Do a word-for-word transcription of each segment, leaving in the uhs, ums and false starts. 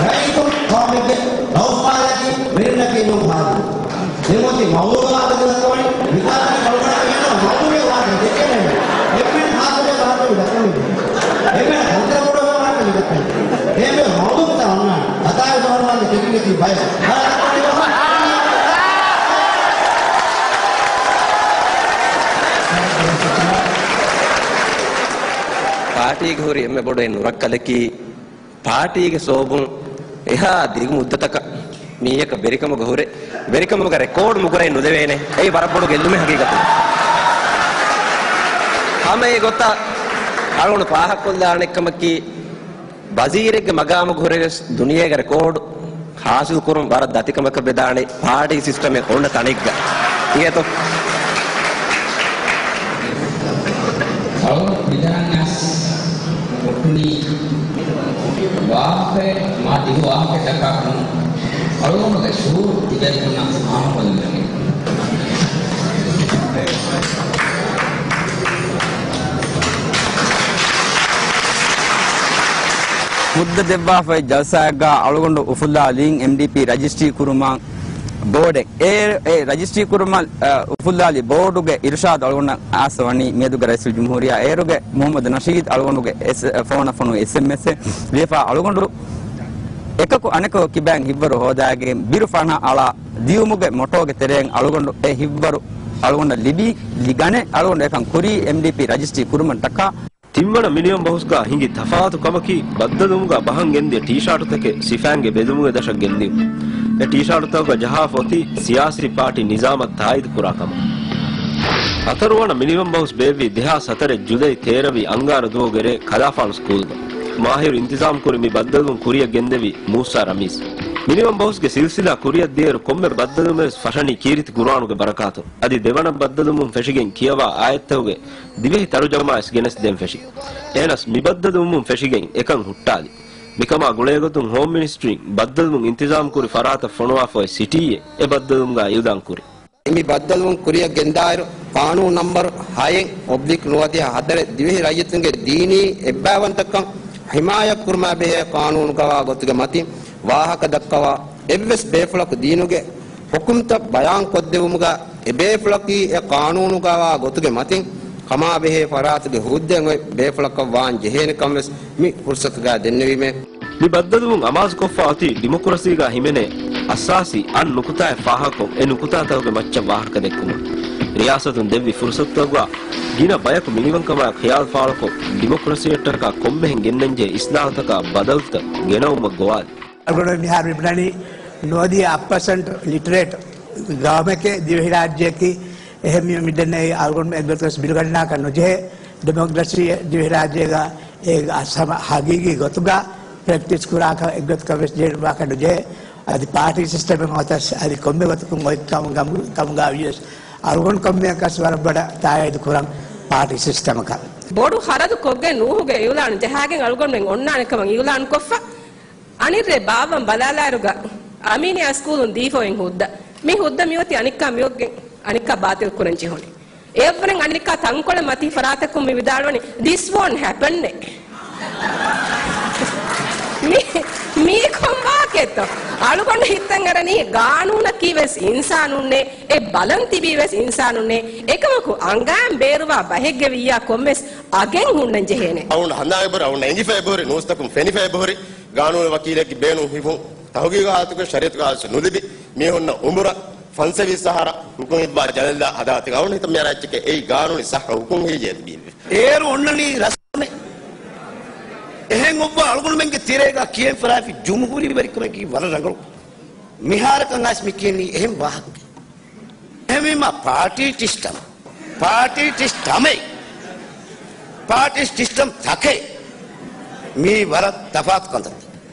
ރައީސު ޤައުމެއްގެ ރައުފާލަކީ ވެރިންނަކީ ނޫން ޚާލިދު. ދެމޮތި މައުލޫމާތު ދެއްކުވަނީ މިކާތަނަށް ކަޅުކަނޑާ މައުލޫމެއް ވާތަން ދެކެމެން. އެންމެން ޚާއްސަ ބާރު ދައްކަނީ. އެންމެން ހަނދަރަ ބޮޑު ބާރު ދައްކަނީ. އެންމެން މައުލޫމްތައް އޮންނާނެ. ހަތާއި ދޮހަރު ވާންދެ ދެކިން ދެކި ބައެއް. ޕާޓީގެ ހުރި އެންމެ ބޮޑު ނުރައްކަލަކީ ޕާޓީގެ ސޯބުން އެހާ ދިގު މުއްދަތަކަށް މީހަކަށް ވެރިކަމުގަ ހުރެ، ވެރިކަމުގަ ރެކޯޑް މުގުރައެއް ނުދެވޭނެ. އެއީ ވަރަށް ބޮޑު ގެއްލުމެއް ހަގީގަތުން. ހަމަ އެ ގޮތަށް އަޅުގަނޑު ފާހަގަކޮށްލާނެ ކަމަކީ، ވަޒީރެއްގެ މަގާމުގަ ހުރެވެސް ދުނިޔޭގެ ރެކޯޑް ހާސިލް ކުރުން ވަރަށް ދަތިކަމަކަށް ވެދާނެ ޕާޓީ ސިސްޓަމެއް އޮންނަ ތަނެއްގަ. އިނގޭތޯ؟ އަޅުގަނޑު މިދަނީ ވާހަކައެއް، މާ ދިގު ވާހަކައެއް ދައްކާ ކަމުން އަޅުގަނޑުގެ ޝުޢޫރު ތިބޭފުޅުންނަށް ހާމަކޮށްލަން. ހުއްދަ ދެއްވާފައި ޖަލްސާއެއްގަ އަޅުގަނޑު އުފުއްލާލީން އެމްޑީޕީ ރަޖިސްޓްރީ ކުރުމަށް ބޯޑެއް. އެ، އެ ރަޖިސްޓްރީ ކުރުމަށް، އަ، އުފުއްލާލި ބޯޑުގެ އިރުޝާދު އަޅުގަނޑަށް އާސް ވަނީ މިއަދުގެ ރައީސުލްޖުމްހޫރިއްޔާ. އޭރުގެ މުޙައްމަދު ނަޝީދު އަޅުގަނޑުގެ އެސް، އަ، ފޯނަށް ފޮނުވި އެސްއެމްއެސްއެއް ލިޔެފަ އަޅުގަނޑު އެކަކު އަނެކަކު ކިބައިން ހިއްވަރު ހޯދާގެން ބިރު ފަނަށް އަޅާ ދިޔުމުގެ މޮޓޯގެ ތެރެއިން އަޅުގަނޑު އެ ހިއްވަރު އަޅުގަނޑަށް ލިބި، ލި-، ގަނެ އަޅުގަނޑު އެކަން ކުރީ އެމްޑީޕީ ރަޖިސްޓްރީ ކުރުމަށްޓަކާ. ތިންވަނަ މިނިވަން ބަހުސްގަ ހިނގި ތަފާތު ކަމަކީ، ބައްދަލުވުމުގަ ބަހަން ގެންދިޔަ ޓީޝާޓުތަކެއް ސިފައިންގެ ބެލުމުގެ ދަށަށް ގެންދިއުން. އެ ޓީޝާޓުތަކުގަ ޖަހާފަ އޮތީ ސިޔާސީ ޕާޓީ ނިޒާމަށް ތާއީދު ކުރާ ކަމަށް. ހަތަރުވަނަ މިނިވަން ބަހުސް ބޭއްވީ ދެހާސް ހަތަރެއް ޖުލައި ތޭރަ ވި އަންގާރަ ދުވަހުގެ ރޭ ކަލާފާނު ސްކޫލްގަ. މާހިރު އިންތިޒާމް ކުރި މި ބައްދަލުވުން ކުރިއަށް ގެންދެވީ މޫސާ ރަމީޒް. މިނިވަން ބަހުސްގެ ސިލްސިލާ ކުރިއަށް ދިޔައިރު ކޮންމެ ބައްދަލުވުމެއް ވެސް ފަށަނީ ކީރިތި ޤުރުއާނުގެ ބަރަކާތުން. އަދި ދެވަނަ ބައްދަލުވުމުން ފެށިގެން ކިޔަވާ އާޔަތްތަކުގެ ދިވެހި ތަރުޖަމާވެސް ގެނެސްދޭން ފެށި. އެހެނަސް މި ބައްދަލުވުމުން ފެށިގެން އެކަން ހުއްޓާލި. މިކަމާ ގުޅޭގޮތުން ހޯމް މިނިސްޓްރީން ބައްދަލުވުން އިންތިޒާމްކުރި ފަރާތަށް ފޮނުވާފައި ސިޓީއެއް އެ ބައްދަލުވުމުގަ އިއުލާން ކުރި. މި ބައްދަލުވުން ކުރިއަށް ގެންދާއިރު، ޤާނޫނު ނަންބަރު ހައެއް އޮބްލިކް ނުވަދިހަ ހަތަރެއް ދިވެހި ރައްޔިތުންގެ ދީނީ އެއްބައިވަންތަކަން ޙިމާޔަތް ކުރުމާ ބެހޭ ޤާނޫނުގަވާ ގޮތުގެ މަތިން ވާހަކަ ދައްކަވާ، އެއްވެސް ބޭފުޅަކު ދީނުގެ ޙުކުމްތައް ބަޔާން ކޮށްދެވުމުގަ އެބޭފުޅަކީ އެ ޤާނޫނުގަވާ ގޮތުގެ މަތިން ކަމާބެހޭ ފަރާތުގެ ހުއްދައިން އޮތް ބޭފުޅަކަށް ވާން ޖެހޭނެ ކަން ވެސް މި ފުރުސަތުގަ ދެންނެވީމޭ. މި ބައްދަލުވުން އަމާޒުކޮށްފަ އޮތީ ޑިމޮކްރަސީގަ ހިމެނޭ އަސާސީ އަށް ނުކުތާއެއް ފާހަގަކޮށް، އެ ނުކުތާތަކުގެ މައްޗަށް ވާހަކަ ދެއްކުމަށް. ރިޔާސަތުން ދެއްވި ފުރުސަތުތަކުގަ ގިނަ ބަޔަކު މިނިވަންކަމާއެކު ޚިޔާލު ފާޅުކޮށް، ޑިމޮކްރަސީއަށްޓަކާ ކޮންމެހެން ގެންނަންޖެހޭ އިސްލާހުތަކާ ބަދަލުތައް ގެނައުމަށް ގޮވާލި. އަޅުގަނޑު މިހާރު މިބުނަނީ ނުވަދިހަ އަށް ޕަސެންޓް ލިޓަރޭޓް ގައުމެކޭ ދިވެހިރާއްޖެއަކީ. އެހެންވީމަ މިދެންނެވި އަޅުގަނޑު އެއްގޮތަކަސް ބިރުގަންނާކަށް ނުޖެހޭ. ޑިމޮކްރަސީ ދިވެހިރާއްޖޭގަ އޭގެ އަސް ހަމަ ހަގީގީ ގޮތުގަ ޕްރެކްޓިސް ކުރާކަށް އެއްގޮތަކަށް ވެސް ޖެހިލުމާކަށް ނުޖެހޭ. އަދި ޕާޓީ ސިސްޓަމެއް ހޮތަސް އަދި ކޮންމެ ގޮތަކުން އޮތް ކަމުގަ، ކަމުގަ ވިޔަސް އަޅުގަނޑު ކޮންމެއަކަސް ވަރަށް ބޮޑަށް ތާއީދު ކުރަން ޕާޓީ ސިސްޓަމަކަށް. ބޮޑު ހަރަދު ކޮށްގެން ނޫހުގެ އިއުލާނު ޖަހާގެން އަޅުގަނޑުމެން އޮންނާނެ ކަމަށް އިއުލާނު ކޮށްފަ. އަނިއްރޭ ބާއްވަން ބަލާލާއިރުގަ އަމީނިއާ ސްކޫލުން ދީފަ އޮތް ހުއްދަ. މި ހުއްދަ މިއޮތީ އަނެއްކާ މިއޮތްގެން އަނެއްކާ ބާތިލް ކުރަން ޖެހުނީ. އެއަށްވުރެން އަނެއްކާ ތަންކޮޅެއް މަތީ ފަރާތަކުން މި ވިދާޅުވަނީ، "This won't happen" އޭ. މީ، މީ ކޮން ވާހަކައެއްތޯ؟ އަޅުގަނޑު ހިތަށް އަރަނީ ގާނޫނަކީ ވެސް އިންސާނުންނޭ، އެ ބަލަން ތިބީ ވެސް އިންސާނުންނޭ. އެކަމަކު އަނގައިން ބޭރުވާ ބަހެއްގެ ވިއްޔާ ކޮންމެސް އަގެއް ހުންނަން ޖެހޭނެ. އަޅުގަނޑު ހަނދާން އެބަހުރި، އަޅުގަނޑު އެނގިފަ އެބަހުރި، ނޫސްތަކުން ފެނިފަ އެބަހުރި. ގާނޫނީ ވަކީލެއްގެ ބޭނުން ހިފުން ތަހުގީގު ހާލަތުގެ ޝަރީއަތުގެ ހާލަތު ނުލިބި، މީހުންނަށް އުމުރަށް ފަންސަވީސް އަހަރަށް ހުކުމް ހިއްވާ ޖަލަލްއާ ހަދާތި ގަވަނު ހިތަށް މިއަރާ އެއްޗެކޭ އެއީ ގާނޫނީ ސައްހަ ހުކުމް ހިއްޔޭ ތިބީ. އޭރު އޮންނަނީ ރަސްމެއް. އެހެން އޮއްވާ އަޅުގަނޑުމެންގެ ތެރޭގަ ކިޔެން ފަރާފި ޖުމްހޫރީ ވެރިކަމަކީ ވަރަށް ރަނގަޅު. މިހާރަކަށް އައިސް މި ކިޔަނީ އެހެން ވާހަކަ. އެހެންވީމާ ޕާޓީ ޓިސްޓަމް، ޕާޓީ ޓިސްޓަމެއް، ޕާޓީ ޓިސްޓަމް ތަކެއް މީ ވަރަށް ތަފާތު ކަންތައްތައް.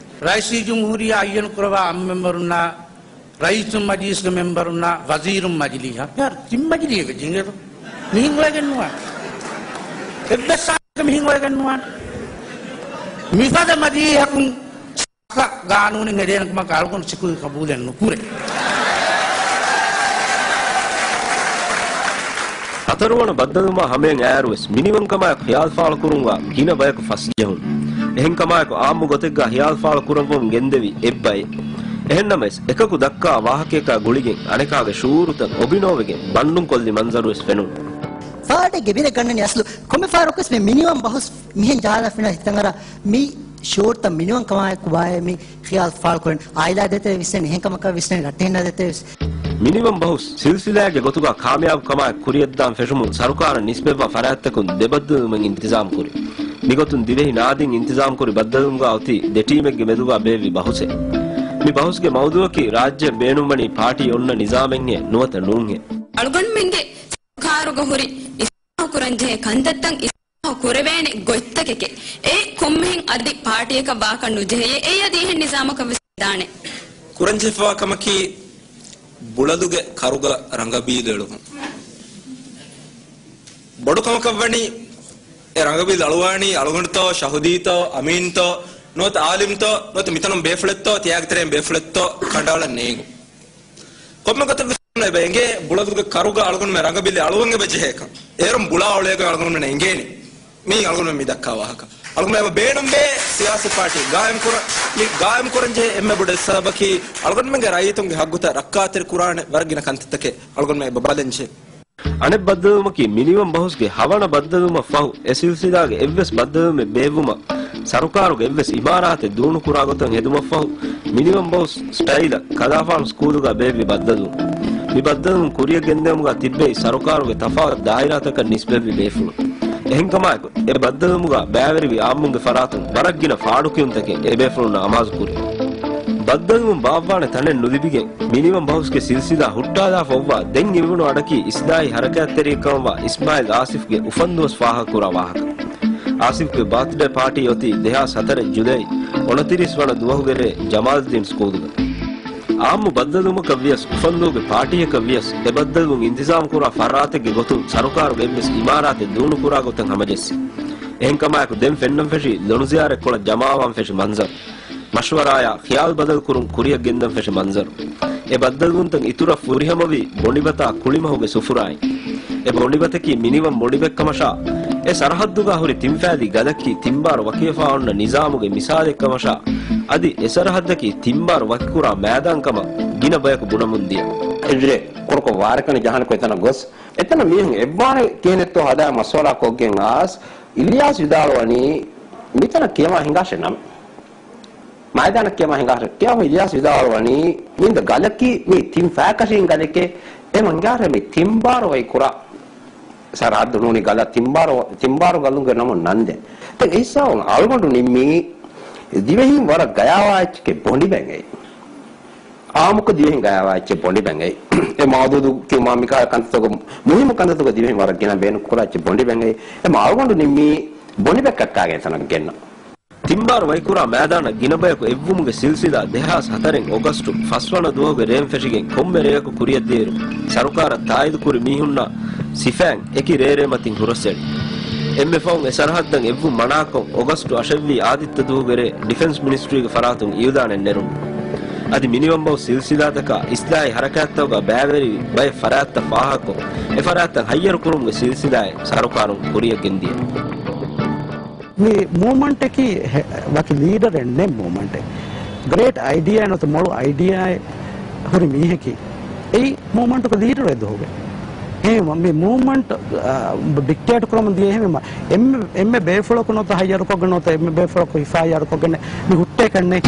ރައީސުލްޖުމްހޫރިއްޔާ އައްޔަނު ކުރައްވާ އަންމެންބަރުންނާ، ރައީސުލްމަޖިލީސްގެ މެންބަރުންނާ، ވަޒީރުލްމަޖިލީހާ، ޔާ، ތިން މަޖިލީހެއް ވެއްޖެ އިނގޭތޯ. މިހެން އޮވެގެން ނުވާނެ. އެއްވެސް ސާކަ މިހެން އޮވެގެން ނުވާނެ. މިފަދަ މަޖިލީހަކުން ގާނޫނެއް ހެދޭނެ ކަމަކަށް އަޅުގަނޑު ސިކުނޑި ޤަބޫލެއް ނުކުރޭ. ހަތަރުވަނަ ބައްދަލުވުމާ ހަމަޔަށް އައިއިރުވެސް މިނިވަންކަމާއެކު ޚިޔާލު ފާޅުކުރުންވާ ގިނަ ބަޔަކު ފަސްޖެހުން. އެހެންކަމާއެކު އާއްމު ގޮތެއްގާ ހިޔާލު ފާޅު ކުރައްވަމުން ގެންދެވީ އެއްބައެއް. އެހެންނަމަވެސް، އެކަކު ދައްކާ ވާހަކަޔަކާ ގުޅިގެން އަނެކާގެ ޝުއޫރުތައް އޮބިނޯވެގެން ބަންޑުން ކޮށްލި މަންޒަރުވެސް ފެނުނު. ފާޑެއްގެ ބިރެއް ގަންނަނީ އަސްލު ކޮންމެ ފަހަރަކުވެސް މި މިނިވަން ބަހުސް މިހެން ޖަހާލާފިނަ ހިތަށް އަރާ މި ޝުއޫރުތައް މިނިވަން ކަމާއެކު ބާއޭ މި ޚިޔާލު ފާޅުކުރަން. އާއިލާ ދޭތެރޭ ވިސްނަން، އެހެން ކަމަކަށް ވިސްނަން، ރައްޓެހިންނާ ދޭތެރޭ ވިސް. މިނިވަން ބަހުސް ސިލްސިލާއެއްގެ ގޮތުގާ ކާމިޔާބު ކަމާއެކު ކުރިއަށްދާން ފެށުމުން ސަރުކާރަށް ނިސްބަތްވާ ފަރާތްތަކުން ދެބައްދަލުވުމެއް އިންތިޒާމް ކުރި. މިގޮތުން ދިވެހި ނާދިން އިންތިޒާމް ކުރި ބައްދަލުވުމުގާ އޮތީ ދެ ޓީމެއްގެ މެދުގާ ބޭއްވި ބަހުސެއް. މި ބަހުސްގެ މައުޟޫއަކީ ރާއްޖެއަށް ބޭނުންވަނީ ޕާޓީ އޮންނަ ނިޒާމެއްހޭ ނުވަތަ ނޫންހޭ. އަޅުގަނޑުމެންގެ ސަރުކާރުގަ ހުރި އިސްލާހު ކުރަންޖެހޭ ކަންތައްތައް ކުރެވޭނެ ގޮތްތަކެކޭ. އެއީ ކޮންމެހެން އަދި ޕާޓީއަކަށް ވާކަށް ނުޖެހެޔޭ. އެއީ އަދި އެހެން ނިޒާމަކަށް ވެސް ދާނެ. ކުރަންޖެހިފަވާ ކަމަކީ ބުޅަލުގެ ކަރުގަ ރަނގަބީލު އެޅުމުން. ބޮޑު ކަމަކަށް ވަނީ އެ ރަނގަބީލު އަޅުވާނީ އަޅުގަނޑުތޯ، ޝަހުދީތޯ، އަމީންތޯ، ނުވަތަ އާލިމްތޯ، ނުވަތަ މިތަނުން ބޭފުޅެއްތޯ، ތިޔާގެ ތެރެއިން ބޭފުޅެއްތޯ ކަނޑައަޅަން ނޭނގު. ކޮންމެ ގޮތެއް ވެސް އެބަ އެނގޭ ބުޅަލުގެ ކަރުގަ އަޅުގަނޑުމެން ރަނގަބިލި އަޅުވަން އެބަ ޖެހޭކަން. އޭރުން ބުޅާ އުޅޭގޮތް އަޅުގަނޑުމެން އެނގޭނީ. މީ އަޅުގަނޑުމެން މި ދައްކާ ވާހަކަ. އަޅުގަނޑުމެން އެބަ ބޭނުންވޭ ސިޔާސީ ޕާޓީ ގާއިމް ކުރަން. މި ގާއިމް ކުރަން ޖެހޭ އެންމެ ބޮޑު އެއް ސަބަބަކީ އަޅުގަނޑުމެންގެ ރައްޔިތުންގެ ހައްގުތައް ރައްކާތެރި ކުރާނެ ވަރަށް ގިނަ ކަންތައްތަކެއް އަޅުގަނޑުމެން އެބަ ބަލަން ޖެހޭ. އަނެއް ބައްދަލުވުމަކީ، މިނިވަން ބަހުސްގެ ހަވަނަ ބައްދަލުވުމަށް ފަހު، އެ ސިލްސިލާގެ އެއްވެސް ބައްދަލުވުމެއް ބޭއްވުމަށް ސަރުކާރުގެ އެއްވެސް އިމާރާތެއް ދޫނުކުރާ ގޮތަށް ހެދުމަށްފަހު، މިނިވަން ބަހުސް ސްޓައިލަށް ކަލާފާނު ސްކޫލުގަ ބޭއްވި ބައްދަލުވުން. މި ބައްދަލުވުން ކުރިއަށް ގެންދެވުމުގަ ތިއްބެވި ސަރުކާރުގެ ތަފާތު ދާއިރާތަކަށް ނިސްބަތްވި ބޭފުޅުން. އެހެންކަމާއެކު، އެ ބައްދަލުވުމުގަ ބައިވެރިވި އާއްމުންގެ ފަރާތުން ވަރަށް ގިނަ ފާޑުކިޔުންތަކެއް އެބޭފުޅުންނަށް އަމާޒުކުރި. ބައްދަލުވުން ބާއްވާނެ ތަނެއް ނުލިބިގެން، މިނިވަން ބަހުސްގެ ސިލްސިލާ ހުއްޓާލާފަ އޮއްވާ ދެން އިވުނު އަޑަކީ އިސްލާހީ ހަރަކާތްތެރިއެއް ކަމަށްވާ އިސްމާއިލް އާސިފްގެ އުފަންދުވަސް ފާހަގަކުރާ ވާހަކަ. އާސިފްގެ ބާތުޑޭ ޕާޓީ އޮތީ ދެހާސް ހަތަރެއް ޖުލައި އުނަތިރީސް ވަނަ ދުވަހުގެ ރޭ ޖަމާލްދީން ސްކޫލުގަ. އާއްމު ބައްދަލުވުމަކަށް ވިޔަސް އުފަންދޫގެ ޕާޓީއަކަށް ވިޔަސް އެ ބައްދަލުވުން އިންތިޒާމް ކުރާ ފަރާތެއްގެ ގޮތުން ސަރުކާރުގެ އެއްވެސް އިމާރާތެއް ދޫނުކުރާ ގޮތަށް ހަމަޖެއްސި. އެހެންކަމާއެކު ދެން ފެންނަން ފެށީ ލޮނުޒިޔާރަތްކޮޅަށް ޖަމާވާން ފެށި މަންޒަރު. މަޝްވަރާޔާ ޚިޔާލު ބަދަލުކުރުން ކުރިއަށް ގެންދަން ފެށި މަންޒަރު. އެ ބައްދަލުވުންތައް އިތުރަށް ފުރިހަމަވީ ބޮނޑިބަތާ ކުޅިމަހުގެ ސުފުރާއިން. އެ ބޮނޑިބަތަކީ މިނިވަން ބޮނޑިބެއްކަމަށާ، އެ ސަރަހައްދުގާ ހުރި ތިން ފައިލީ ގަދަކީ ތިންބާރު ވަކިވެފާ އޮންނަ ނިޒާމުގެ މިސާލެއްކަމަށާ، އަދި އެ ސަރަހައްދަކީ ތިންބާރު ވަކިކުރާ މައިދާންކަމަށް ގިނަ ބަޔަކު ބުނަމުންދިޔަ. އެދުރެ ކުރުކޮށް ވާރިކަނި ޖަހާނެ ކޮއްތަނަށް ގޮސް، އެތަނަށް މީހުން އެއްވާނެ ކިހިނެއްތޯ ހަދާ މަޝްވަރާ ކޮށްގެން އާސް، އިލްޔާސް ވިދާޅުވަނީ މިތަނަށް ކިޔަވާ ހިނގާށޭ ނަމެއް. މައިދާނަށް ކިޔަވާ ހިނގާށޭ. ކިޔަވާ އިލްޔާސް ވިދާޅުވަނީ، މިންދަ ގަލަކީ މި ތިން ފައިކަށީން ގަލެކޭ. އެ މަންގާރެ މި ތިންބާރު ވައި ކުރާ ސަރަހައްދު ނޫނީ ގަލަށް ތިންބާރު، ތިންބާރު ގަލުގެ ނަމުން ނަންދެން. ދެން އެ ހިސާބުން އަޅުގަނޑު ނިންމީ ދިވެހިން ވަރަށް ގަޔާވާ އެއްޗެކޭ ބޮނޑިބެން އެއީ. އާއްމުކޮށް ދިވެހިން ގަޔާވާ އެއްޗެއް ބޮނޑިބެން އެއީ. އެ މައުދޫދު ކިޔުމާ މިކާ ކަންތައްތަކުގަ، މުހިއްމު ކަންތައްތަކުގަ ދިވެހިން ވަރަށް ގިނަ ބޭނުން ކުރާ އެއްޗެއް ބޮނޑިބެން އެއީ. އެ މަ އަޅުގަނޑު ނިންމީ ބޮނޑިބެއް ކައްކާގެން އެތަނަށް ގެންނަން. ތިންބާރު ވައިކުރާ މައިދާނަށް ގިނަ ބަޔަކު އެއްވުމުގެ ސިލްސިލާ ދެހާސް ހަތަރެއް އޮގަސްޓު ފަސްވަނަ ދުވަހުގެ ރޭން ފެށިގެން ކޮންމެ ރެޔަކު ކުރިއަށްދިޔައިރު، ސަރުކާރަށް ތާއީދުކުރި މީހުންނާ ސިފައިން އެކި ރޭރޭ މަތިން ހުރަސްއެޅި. އެންމެ ފަހުން އެ ސަރަހައްދަށް އެއްވުން މަނާކޮށް، އޮގަސްޓު އަށެއްވީ އާދިއްތަ ދުވަހުގެ ރޭ ޑިފެންސް މިނިސްޓްރީގެ ފަރާތުން އިއުލާނެއް ނެރުނު. އަދި މިނިވަން ބަހުސް ސިލްސިލާތަކާ އިސްލާހީ ހަރަކާތްތަކުގަ ބައިވެރިވި ބައެއް ފަރާތްތައް ފާހަގަކޮށް، އެ ފަރާތްތައް ހައްޔަރު ކުރުމުގެ ސިލްސިލާއެއް ސަރުކާރުން ކުރިއަށް ގެންދިޔަ. މި މޫވްމަންޓަކީ ހެ-، ވަކި ލީޑަރެއް ނެތް މޫވްމަންޓެއް. ގްރޭޓް އައިޑިއާ ނުވަތަ މޮޅު އައިޑިއާއެއް ހުރި މީހަކީ. އެއީ މޫވްމަންޓުގެ ލީޑަރެއް ދުވަހުގެ. އެހެންވީމަ މި މޫވްމަންޓް، އާ، ޑިކްޓޭޓް ކުރަމުން ދިޔަ އެހެންވީމަ އެންމެ، އެންމެ ބޭފުޅަކު ނުވަތަ ހައްޔަރުކޮށްގެން ނުވަތަ އެންމެ ބޭފުޅަކު ހިފާ ހައްޔަރުކޮށްގެން މި ހުއްޓޭކަށްނެތް.